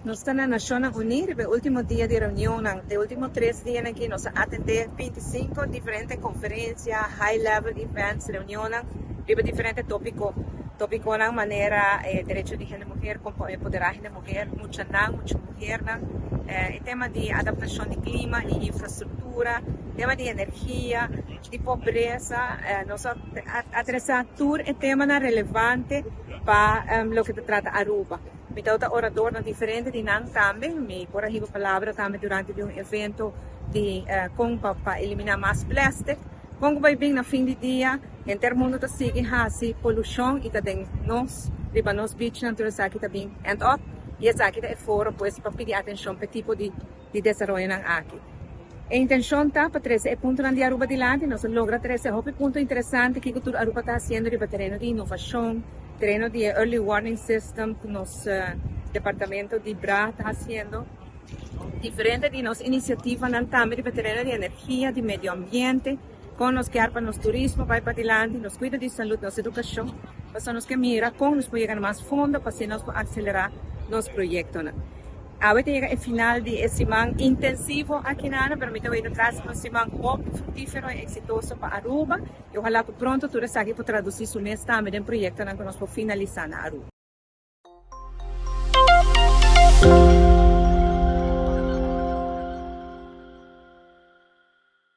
Nos ta na Nashonnan Uní riba e último dia di reunionnan. De último tres dianan aki nos a atendé 25 diferente konferensia, high level events, reunionnan riba diferente tópiko. Tópikonan manera e derecho di hende muher, kon por empoderá hende muher, muchanan, mucha muhernan, e tema di adaptashon di klima i infrastruktura, tema di energia, di pobresa. Nos a adresá tur e temanan relevante pa loke ta trata Aruba. Mi tabata orador na diferente di nan tambe. Mi por a hiba palabra tambe durante di un evento di con pa pa elimina mas plastic. Con cu bay bin na fin di dia henter mundo ta sigui haci polucion y ta den nos riba nos beachnan tur esaki ta bin end up y esaki ta e foro pues pa pidi atencion pa e tipo di di desaroyonan aki. E intencion ta pa trece e puntonan di Aruba dilanti. Nos a logra trece hopi punto interesante kico tur Aruba ta haciendo riba tereno di innovacion, tereno di e early warning system cu nos departamento di bra ta haciendo. Diferente di nos iniciativanan tambe riba tereno di energia, di medio ambiente, con nos kier pa nos turismo bay padilanti, nos cuido di salud, nos educacion, pasobra nos ke mira con nos por yega na mas fondo pa asina nos por acelera nos proyectonan. Awe ta yega e final di e siman intensivo aki na Ana, pero mi ta weten tras un siman hopi fructifero y exitoso pa Aruba y ojalá cu pronto tur esaki por traduci su mes tambe den proyectonan cu nos por finalisa na Aruba.